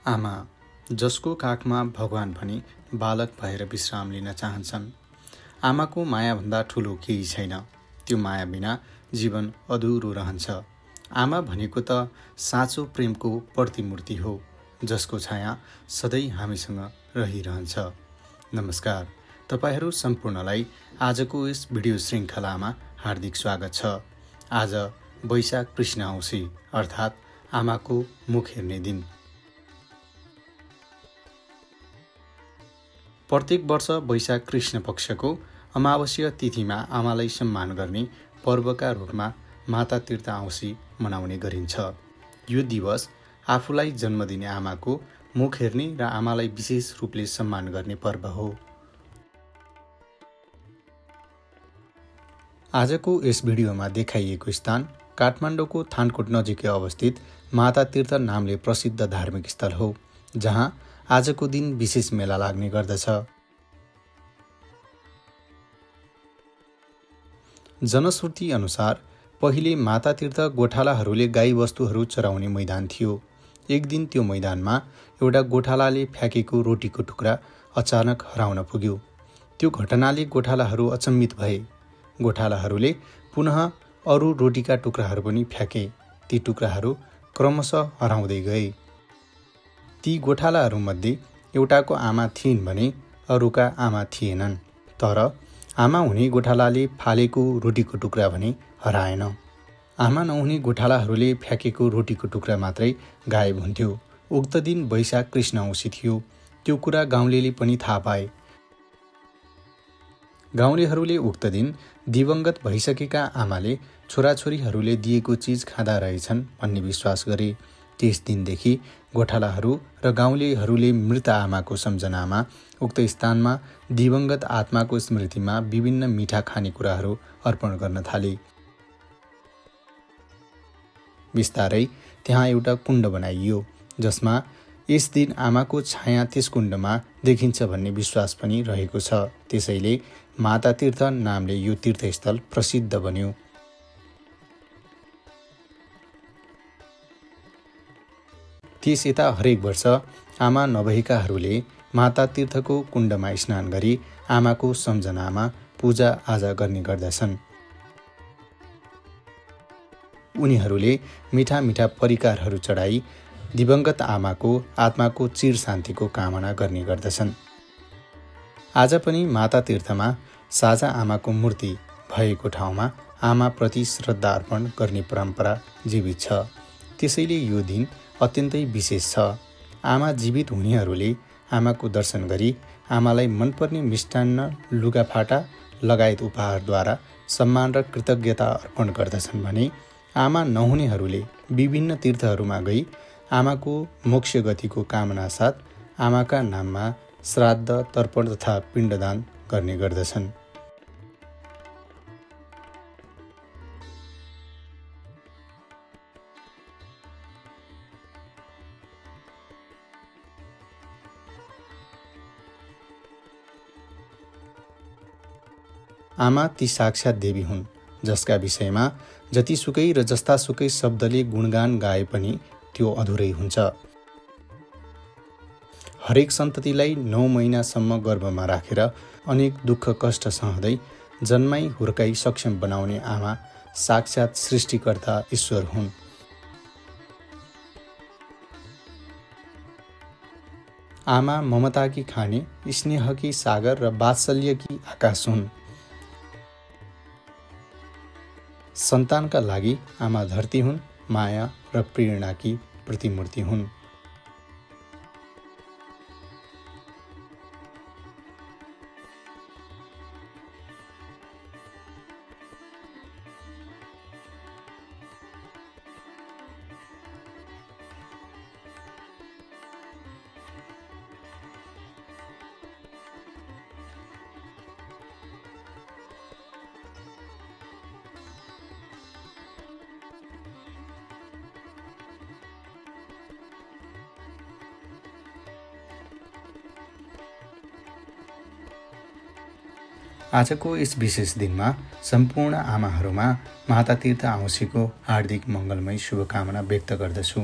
आमा जसको काखमा भगवान पनि बालक भएर विश्राम लिन चाहन्छन्। आमाको मायाभन्दा ठुलो केही छैन। त्यो माया बिना जीवन अधुरो रहन्छ। आमा भनेको त साँचो प्रेमको प्रतिमूर्ति हो, जसको छाया सधैँ हामीसँग रहिरहन्छ। नमस्कार, तपाईहरू सम्पूर्णलाई आजको यस भिडियो श्रृङ्खलामा हार्दिक स्वागत छ। आज वैशाख कृष्ण औँसी अर्थात् आमाको मुख हेर्ने दिन। प्रत्येक वर्ष वैशाख कृष्ण पक्षको अमावस्या तिथिमा आमालाई सम्मान गर्ने पर्वका रूपमा माता तीर्थ औँसी मनाउने गरिन्छ। यो दिवस आफूलाई जन्म दिने आमाको मुख हेर्ने र आमालाई विशेष रूपले सम्मान गर्ने पर्व हो। आजको यस भिडियोमा देखाइएको स्थान काठमाडौँको थानकोट नजिकै अवस्थित माता तीर्थ नामले प्रसिद्ध धार्मिक स्थल हो, जहाँ आजको दिन विशेष मेला लाग्ने गर्दछ। जनश्रुति अनुसार पहिले माता तीर्थ गोठालाहरूले गाई वस्तुहरू चराउने मैदान थियो। एक दिन त्यो मैदानमा एउटा गोठालाले फ्याँकेको रोटीको टुक्रा अचानक हराउन पुग्यो। त्यो घटनाले गोठालाहरू अचम्मित भए। गोठालाहरूले पुनः अरू रोटीका टुक्राहरू पनि फ्याँके। ती टुक्राहरू क्रमशः हराउँदै गए। ती गोठालाहरूमध्ये एउटाको आमा थिइन् भने अरूका आमा थिएनन्। तर आमा हुने गोठालाले फालेको रोटीको टुक्रा भने हराएन। आमा नहुने गोठालाहरूले फ्याँकेको रोटीको टुक्रा मात्रै गायब हुन्थ्यो। उक्त दिन वैशाख कृष्ण औँसी थियो। त्यो कुरा गाउँलेले पनि थाहा पाए। गाउँलेहरूले उक्त दिन दिवंगत भइसकेका आमाले छोराछोरीहरूले दिएको चिज खाँदा रहेछन् भन्ने विश्वास गरे। त्यस दिनदेखि गोठालाहरू र गाउँलेहरूले मृत आमाको सम्झनामा उक्त स्थानमा दिवंगत आत्माको स्मृतिमा विभिन्न मिठा खानेकुराहरू अर्पण गर्न थाले। बिस्तारै त्यहाँ एउटा कुण्ड बनाइयो, जसमा यस दिन आमाको छाया त्यस कुण्डमा देखिन्छ भन्ने विश्वास पनि रहेको छ। त्यसैले माता तीर्थ नामले यो तीर्थस्थल प्रसिद्ध बन्यो। त्यस यता हरेक वर्ष आमा नभएकाहरूले माता तीर्थको कुण्डमा स्नान गरी आमाको सम्झनामा पूजा आजा गर्ने गर्दछन्। उनीहरूले मिठा मिठा परिकारहरू चढाई दिवंगत आमाको आत्माको चिर शान्तिको कामना गर्ने गर्दछन्। आज पनि माता तीर्थमा साझा आमाको मूर्ति भएको ठाउँमा आमाप्रति श्रद्धा अर्पण गर्ने परम्परा जीवित छ। त्यसैले यो दिन अत्यन्तै विशेष छ। आमा जीवित हुनेहरूले आमाको दर्शन गरी आमालाई मनपर्ने मिष्टान्न, लुगाफाटा लगायत उपहारद्वारा सम्मान र कृतज्ञता अर्पण गर्दछन् भने आमा नहुनेहरूले विभिन्न तीर्थहरूमा गई आमाको मोक्ष गतिको कामना साथ आमाका नाममा श्राद्ध, तर्पण तथा पिण्डदान गर्ने गर्दछन्। आमा ती साक्षात देवी हुन्, जसका विषयमा जतिसुकै र जस्तासुकै शब्दले गुणगान गाए पनि त्यो अधुरै हुन्छ। हरेक सन्ततिलाई 9 महिनासम्म गर्भमा राखेर अनेक दुःख कष्ट सहँदै जन्माई हुर्काई सक्षम बनाउने आमा साक्षात सृष्टिकर्ता ईश्वर हुन्। आमा ममताकी खाने, स्नेहकी सागर र वात्सल्यकी आकाश हुन्। सन्तानका लागि आमा धरती हुन्, माया र प्रेरणाकी प्रतिमूर्ति हुन्। आजको यस विशेष दिनमा सम्पूर्ण आमाहरूमा माता तीर्थ औँसीको हार्दिक मङ्गलमय शुभकामना व्यक्त गर्दछु।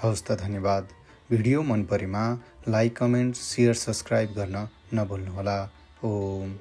हवस् त धन्यवाद। भिडियो मन परेमा लाइक, कमेन्ट, सेयर, सब्स्क्राइब गर्न नभुल्नुहोला। ओम